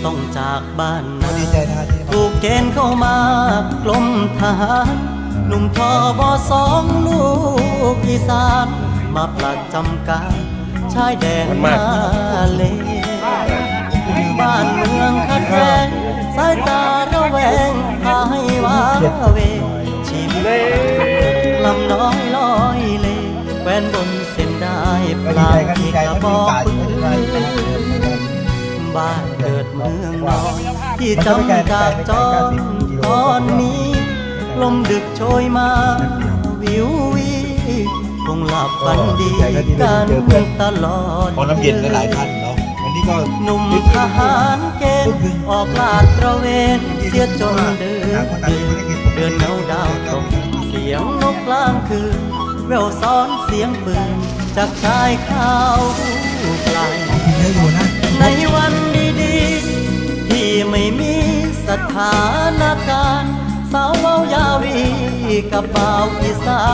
ຕ້ອງຈາກບ້ານນາ ຖືກເກນເຂົ້າມາກົມທະຫານ ໜຸ່ມ ທບສອງ ລູກອີສານ ມາປະຈຳການຊາຍແດນມາເລ. ບ້ານເມືອງຂັດແຍ່ງ ສາຍຕາລະແວງ ພາໃຫ້ວາເວ ຊີວິດລຳນ້ອຍລອຍເລ ແຂວນບົນເສັ້ນດາຍ ປານທີ່ກະບອກປືນ ບ້ານເກີດເມືອງນອນ ທີ່ຈຳຈາກຈອນຕອນນີ້ ລົມດຶກໂຊຍມາວິວວີ ຄົງຫຼັບຝັນດີກັນຕະຫຼອດ ເພາະນ້ຳເຢັນຫຼາຍໆ ທ່ານເນາະ ອັນນີ້ກໍ ໜຸ່ມທະຫານເກນອອກລາດຕະເວນ ເສຍຈົນເດີນດຶກ ເດືອນເງົາດາວຕົກ ສຽງນົກກາງຄືນ ແວ່ວສອນສຽງປືນຈາກຊາຍຂາວໄກລ. ໃນວັນດີໆ ທີ່ໄມ່ມີສະຖານະການ ສາວເວົ້າຢາວີກັບບ່າວອີສານ.